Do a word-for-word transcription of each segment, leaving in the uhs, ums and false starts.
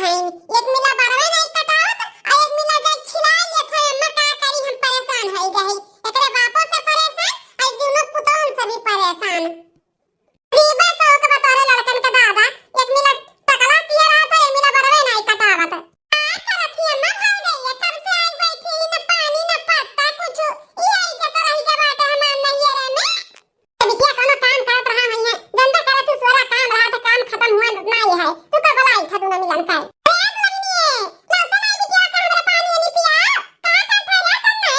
एक मिला बरवे नहीं कटावत, आ एक मिला जाए छिलाई लेत है। अम्मा का करी, हम परेशान होई गए। एकरे बापो से परेशान, आ ई दुनो पुतौन से भी परेशान। जीबे शौक बा तोरे लड़कन के दादा, एक मिला टकला किए रहत, एक मिला बरवे नहीं कटावत। का करत ही अम्मा, भाग गई है, कब से आई बैठी ही, न पानी न पत्ता कुछ। ई आई के तो रही के बाटे हमार नैहरे में। ए बिटिया, कोनो काम करत रहा है, जनता करत तू सोरा काम रहा था, काम खत्म हुआ ना ये है। तू का बोलाई था दुनो मिलन का? ए दुल्हनिए, लौटा नहीं बिटिया का हमरा पानी नहीं पिया। का करत है रे तन्ने?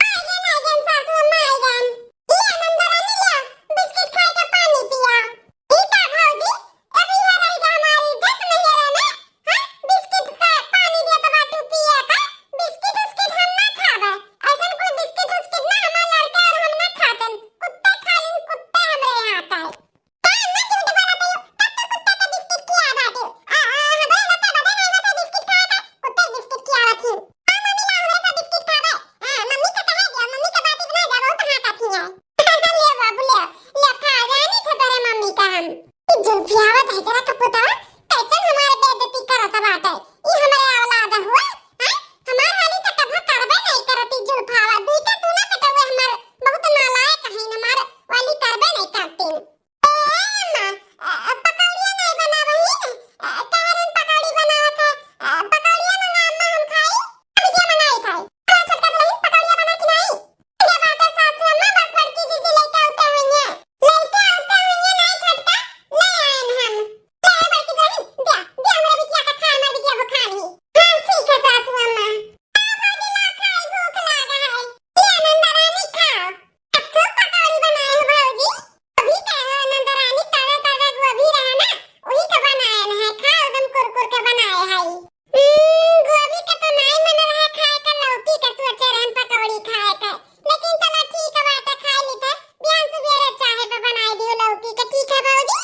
आइगन, आइगन, सासू अम्मा आइगन। ले नंदरानी ले, बिस्किट खाए के पानी पिया। ई का भौजी, अभी है रही हमारी इज्जत नैहरे में, हाँ? बिस्किट का पानी देत बाटू पिए का? बिस्किट उस्किट हम ना खाबे। ऐसन कोई बिस्किट उस्किट ना हमार लड़के और हम ना खातन। कुत्ते खा लेन, कुत्ते हमरे यहाँ का है। का ना झूठ बोलत हो? कब तो कुत्ते के बिस्किट खिया बाटे। आ, आ, हमरे बता, बता नहीं बता बिस्किट खाए का, कुत्ते के बिस्किट खियावत ही। आ, मम्मी ला हमरे सा बिस्किट खाबे। आ, मम्मी के कहे दिया, मम्मी के बात इतना जा, बहुत हाँ कहती है। ले बाबू, ले, ले खा, जानी थे तेरे मम्मी का हम। ई जुल्फी आवत है जरा कपूता, कैसन हमारे बेइज्जती करत बाटे। ई हमारे औलाद हुआ, हैं? हमार वाली तो कभा करबे नहीं करती जुल्फावा। दुई का दूना बेटवा हमार बहुत नालायक है, हमार वाली करबे नहीं करती। ए अम्मा, अ, पकौड़िया नहीं बनावही न? अ, कहरन पकौड़ी बनावत है। अ, पकौड़िया मंगा अम्मा, हम खाई। बिटिया मंगाई खाई। अरे छोटका दुल्हन, पकौड़िया बना कि नहीं? ये बात है सासू अम्मा, बस बड़की जीजी लेके आते होइए। लेके आते होइए नहीं छोटका, ले आए हम। ले आए बड़की दुल्हन, दिया, दिया हमरे बिटिया का खाए, हमार बिटिया भुखान ही। हाँ ठीक है सासू अम्मा। आ भौजी ला खाई, भूख लागा है। ले नंदरानी खाओ। अच्छो पकौड़ी बनाए हो भौजी। अभी कहे हो नंदरानी, ताजा ताजा गोभी रहा ना, वही के बनाए हैं, खाओ एकदम कुरकुर के बनाए है। हम्म, गोभी के तो नाई मन रहा खाए का, लौकी के सोचे रहन पकौड़ी खाए का, लेकिन चलो ठीक है, बाटे खाए ली थे, बिहान सुबेरे चाहे पे बनाए दियो लौकी के, ठीक है भौजी?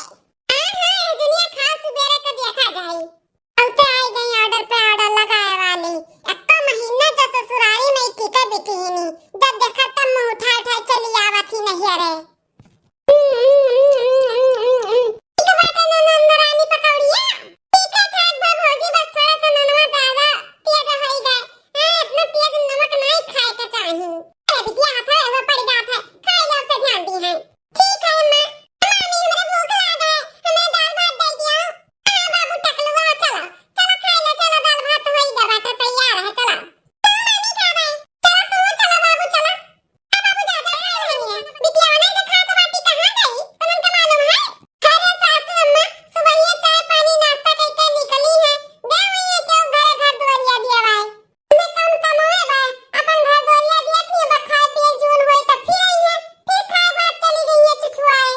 हाँ, हाँ, ए दुनिया खाओ, सुबेरे के देखा जाई। अब तो आई गई order पे order लगाए वाली। एक तो महीना जो ससुरारी में टिके बिटिहिनी, जब देखा तब मुंह उठाए उठाए चली आवत ही नैहरे। ठीक बाटे ना नंदरानी पकौड़िया? ठीक है, ठाक बा भौजी, बस थोड़ा सा नमक ज्यादा तेज होई गए। हाँ, इतना तेज नमक नहीं खाए के चाही। अरे बिटिया, हाथ में वो पड़ जात है, खाए लो से ध्यान दी है। ठीक है अम्मा। मामी, हमरे भूख लाग है, हमें दाल भात दे दिया। हाँ बाबू टकलुआ, चलो, चलो खाए लो, चलो दाल भात होई गया बाटे, तैयार है, चलो। तू नानी खाबे, चलो तू, चलो बाबू, चलो। ए बाबू, जा, जा, खाए लेनी है। बिटिया नहीं तो खात बाटी, कहाँ गई? तुमन के मालूम है? अरे सासू अम्मा, सुबहिया चाय पानी नाश्ता करके निकली है, गए हुई है क्यों घरे घर दुआरिया दिया भाई? मैं कम कमाए बा, अपन घर दुआरिया दिया थी, अब खाए पिए जून होई तो फिर आई है, फिर खाए बाद चली गई है चुचुआए।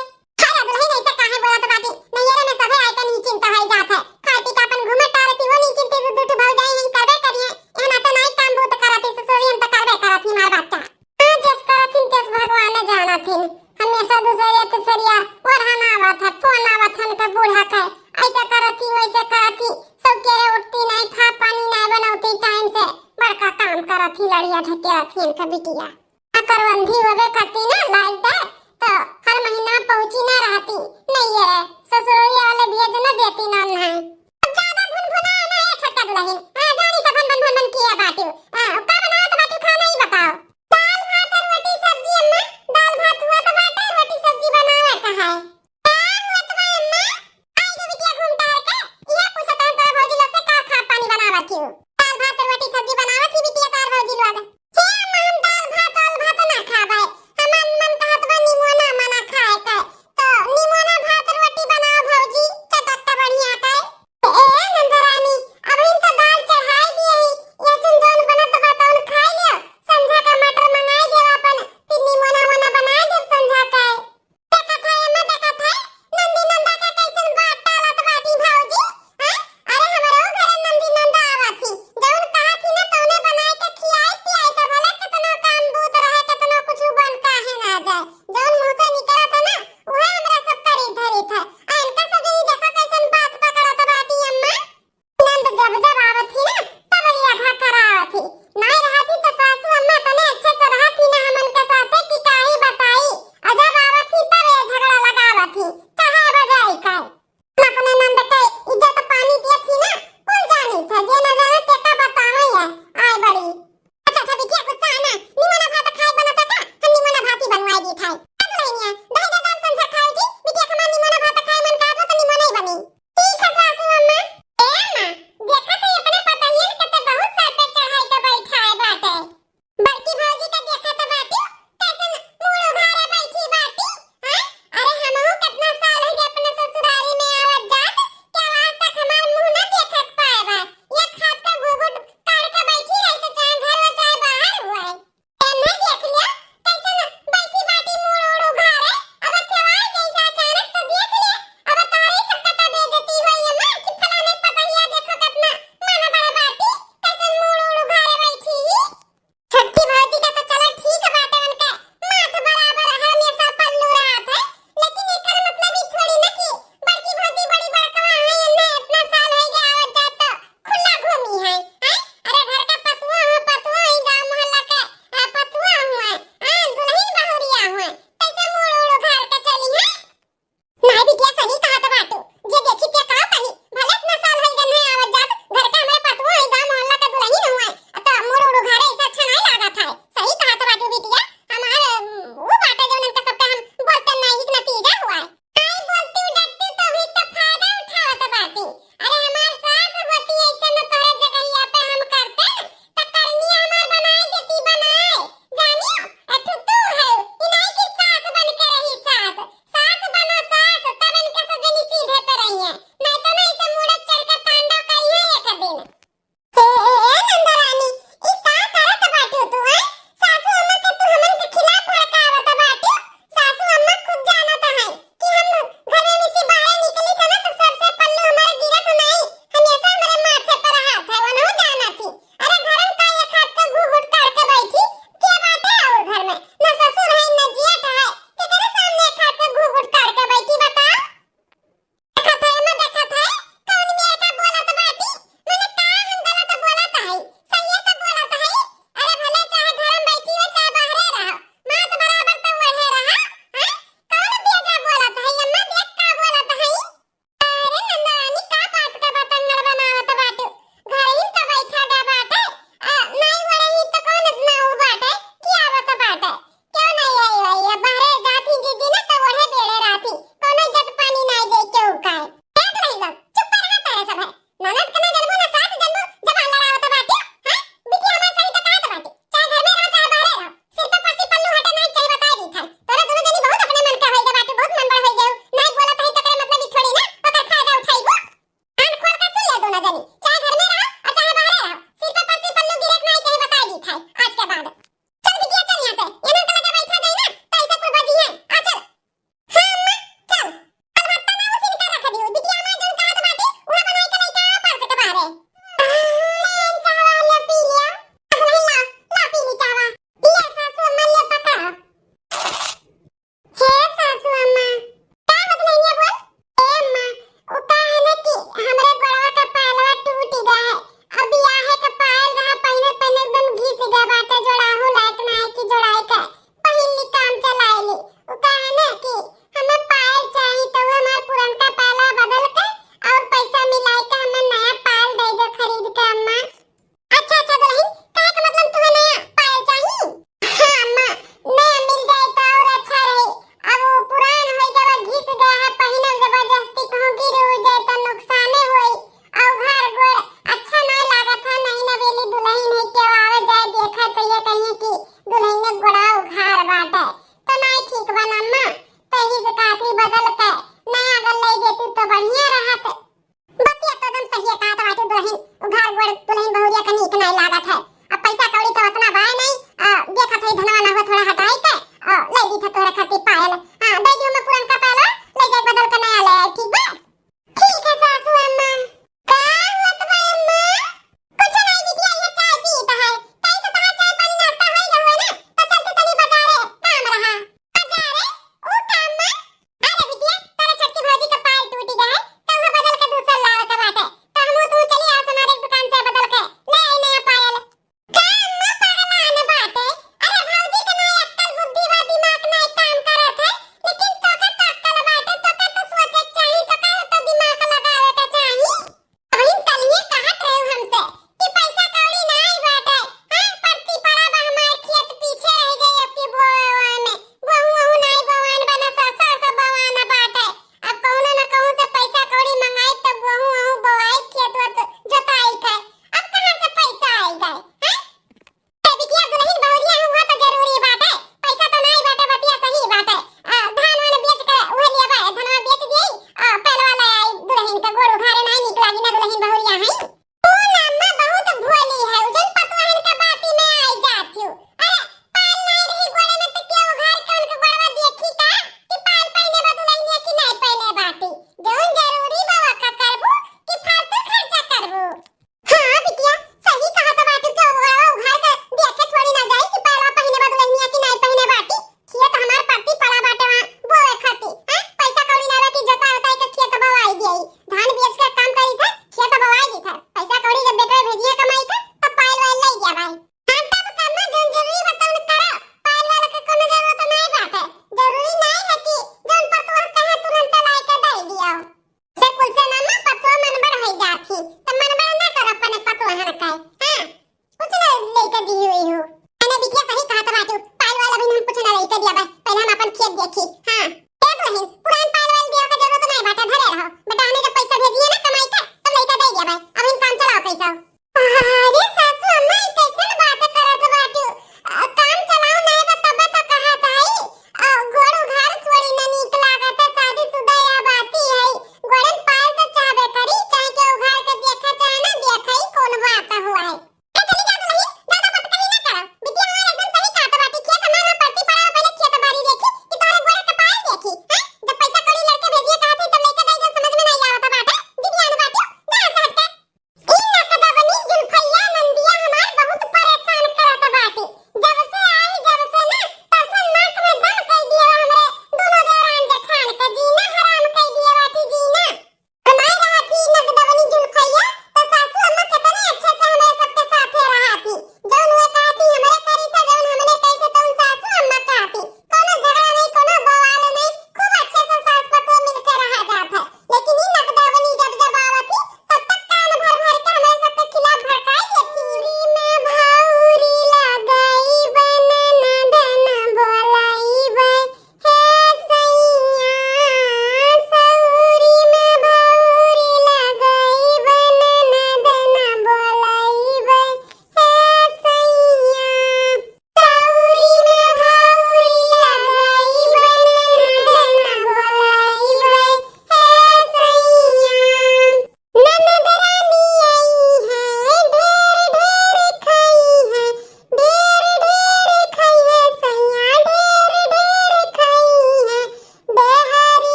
अरे दुल्हन, ऐसे काहे बोलत बाटी? नैहरे में सभे आए के निश्चिंत होई जात है। खाए पी के अपन घूमे टहरती, वो निश्चिंत से दू ठो भौजाई हैं, करबे करिए। ए ना तो नाई काम बूत करती, ससुरी हम तो करबे करत ही, मार बच्चा। हाँ, जस करत हिन, तस भगवान जानत हिन। हमेशा दूसरे तीसरिया ओरहन आवत है, फोन आवत है, उनका बूढ़ा के, ऐसे करत ही, वैसे करत ही, सब केरे उठती नहीं, खा पानी नहीं बनौती टाइम से, बड़का काम करत ही, लड़िया ढकेलत ही इनका बिटिया। आ करवंधी होबे करती ना, लाइट दे, तो हर महीना पहुँची ना रहती। नहीं ये रे, ससुरिया वाले भेज ना देती ना, नहीं। अब ज्यादा भुनभुना ना ये छोटका दुल्हन। हाँ, जानी तो भन भन भन भन किया बाटू। हाँ, का बनावत बाटू खाना ही बताओ। दाल भात और रोटी सब्जी अम्मा, दाल भात हुआ तो बाटे, रोटी सब्जी बनावे का है। का हुआ तो भाई अम्मा? आई जो बिटिया घूम टहर के, इहे पूछत हन तोरा भौजी लोग से का खा पानी बनावत ही। दाल भात और रोटी सब्जी बनावत ही बिटिया तार भौजी लोग। हे अम्मा, हम दाल भात, दाल भात ना खाबे। हमार मन कहत बा निमोना मना खाए के। तो निमोना भात रोटी बनाओ भौजी, चटक के बढ़िया के। ए नंदरानी, अबहिन तो दाल दुलहिन बहुरिया का नीक नाहीं लागत है। अब पैसा कौड़ी तो उतना बाय नाहीं, आ, देखत है धनवा ना हो थोड़ा हटाई के, आ, ले दी था तोहरा खातिर पायल। हाँ, दे दियो मैं पुरनका पायल, ले जाके बदल के नया ले आई, ठीक बा? ठीक है सासू अम्मा। का हुआ तो बा अम्मा? कुछ नाहीं बिटिया, ये चाय पीत है। तई तो तहार चाय पानी नाश्ता होई गए होई ना, तो चलती तनी बाजारे, काम रहा। बाजारे? ऊ काम में? अरे बिटिया, तोरा छोटकी भौजी के पैर टूटी गए, तो उहे बदल के दूसर लावे के बाटे। तो हमहू तू चली आओ हमारे दुकान से बदल के ले आई नया पायल।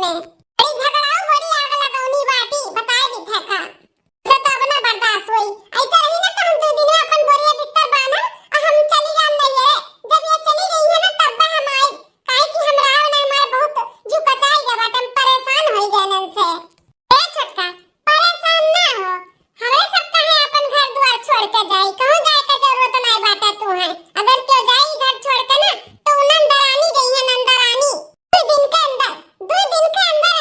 में। बड़ी झगड़ाऊ, बड़ी आग लगौनी बाटी, बताए दी था का। से तो अब ना बर्दाश्त होई। ऐसा रही ना तो हम दो दिन में अपन बोरिया बिस्तर बांधब और हम चली जाम नैहरे। जब ये चली गई है ना तब हम आई, काहे कि हमरा और ना हमार बहुत जुकचाई गए बाटे, हम परेशान हो गए इनसे। ए छोटका, परेशान ना हो, हमरे सब काहे अपन घर द्वार छोड़ के जाई, कहूँ जाए के जरूरत नहीं बाटे तू है। अगर क्यों जाई घर छोड़ के ना तो उ नंदरानी गई है, नंदरानी। दो दिन के अंदर, दो दिन के अंदर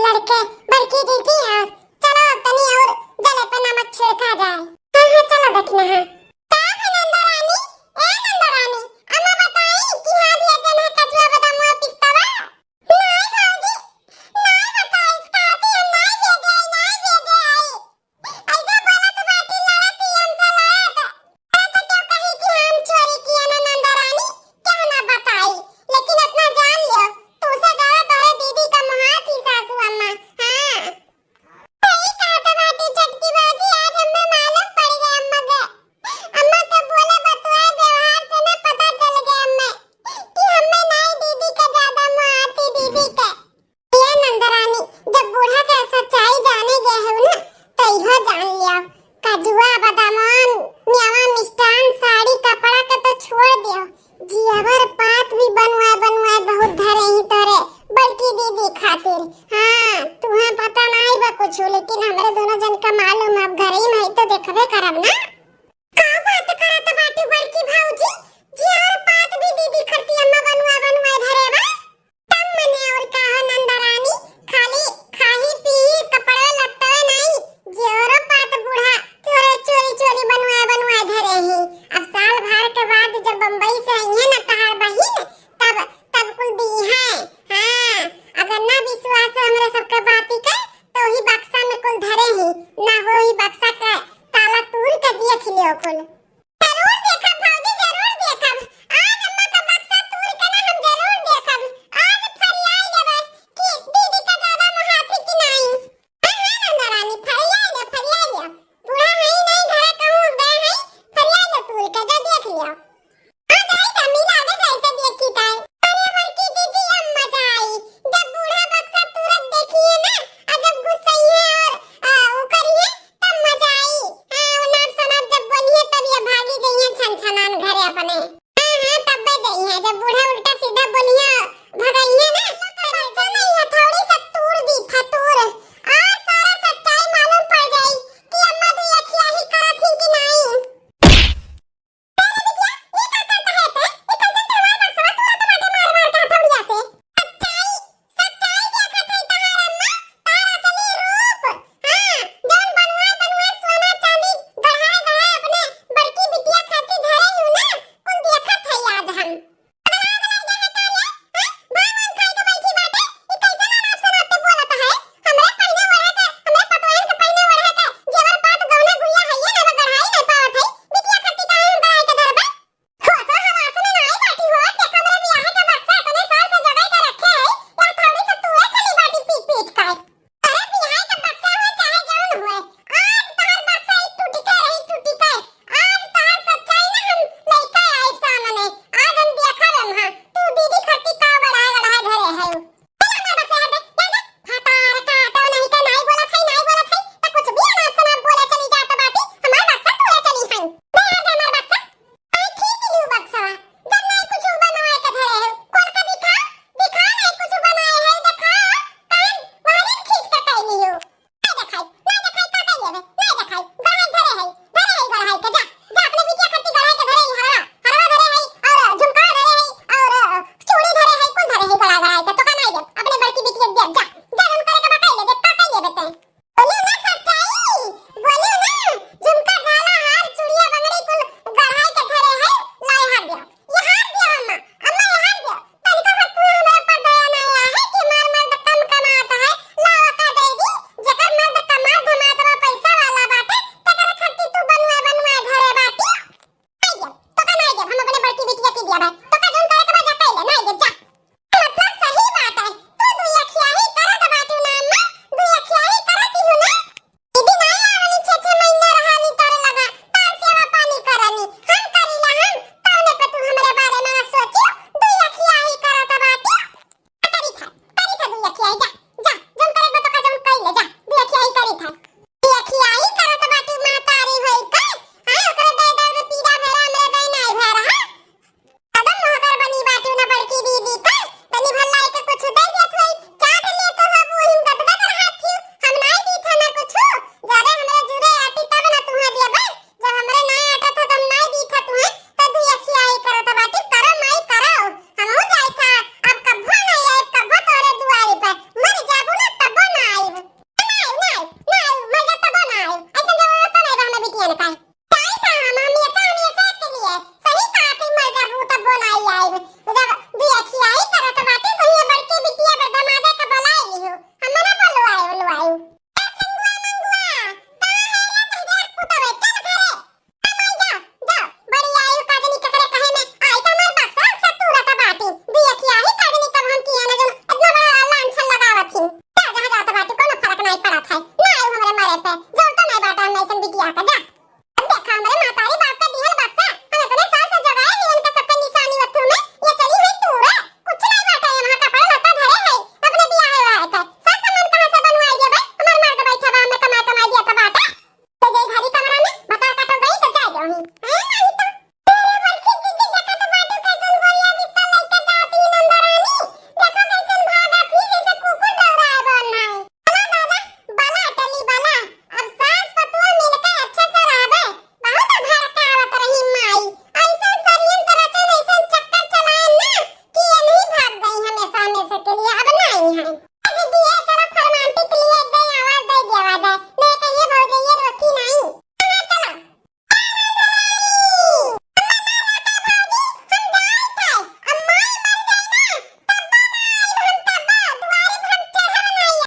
लड़के बड़की जीजी है, चलो अब तनी और जले पे नमक छिड़का जाए। हाँ हाँ, चलो दखिना, हाँ।